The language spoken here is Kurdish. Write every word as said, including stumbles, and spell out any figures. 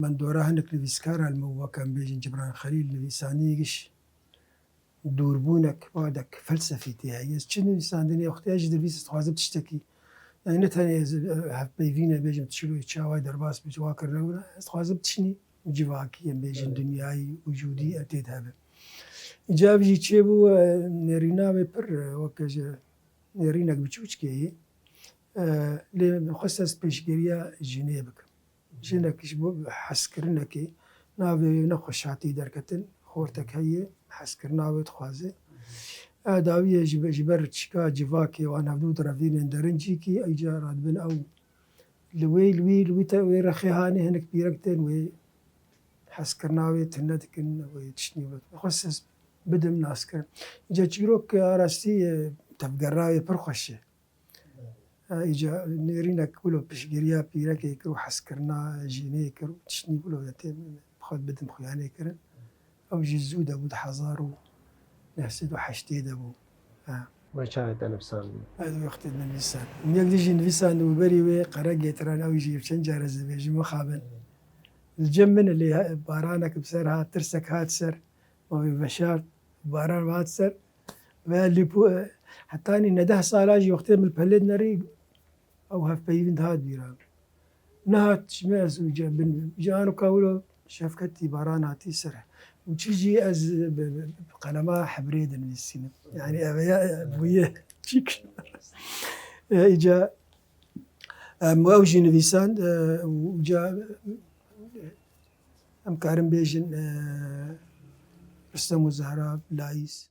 Min dora hinek nivîskar hemû weke em bêjin Cibran Xelîl nivîsandî giş dûrbûnek, wadek felsefî tê heye. Ez çi nivîsandinê wextê ez ji nivîs dixwazim tiştekî. Yani ne tenê ez, e, hevpeyvîne bêjim çilo çawa derbas bi ciwa kirine wina. Ez dixwazim tiştî civakî em bêjin Evet. dinyayî, wicûdî ev tê de hebe. Îca ev jî çêbû, e, nêrîna wê pir, e, weke ji nêrînek biçûçkê ye. E, lê min xwest ez pêşgiriya jinê bikim. Jinek ji bo hezkirinekê navê wê ne xweşhatî derketin, xortek heye, hezkirina wê dixwaze. E, dawiye ji be-, ji ber çika civakê wan hevdû direvînên derincîkî, îca radibin ew li wê, li wî, li wî te, wê rexê hanê hinek pîrek tên wê hezkirina wê tune dikin, wê tiştî wê. Xwest ez bidim naskirin. Îca çîrok a rastî, e, tevgera wê pir xweş e. Ha, îca nêrînek wilo piştgiriya pîrekê kir û hezkirina jinê kir û tiştî wilo ya tê xwe bidim xuyanê kirin. Ew jî zû de bû, di hezar û neh sed û heştê de bû. Ha. We çawa te nivîsandin? Ez wextê de nivîsand. Yek dî jî nivîsand û berî wê qere gêtiran, ew jî çend care ez dibêjim mixabin. Li cem min lê baranek bi ser hat, tirsek hat ser, ma wê veşart, baran hat ser. Veya lîpo, hetanî ne deh sala jî wextê min li pelê dinerî, ew hevpeyvîn dihat bîra min. Nehat ji me ez û ca bin, ji anoka wilo şefketî baran hatî ser. Û çi jî ez bi, bi, bi qelema hebrê dinivîsînim. Yani ev ya, bûye. Çik. E, îca, em, ew jî nivîsand, e, û ca, em karin bêjin, e, Rustem û Zehra, Layîs,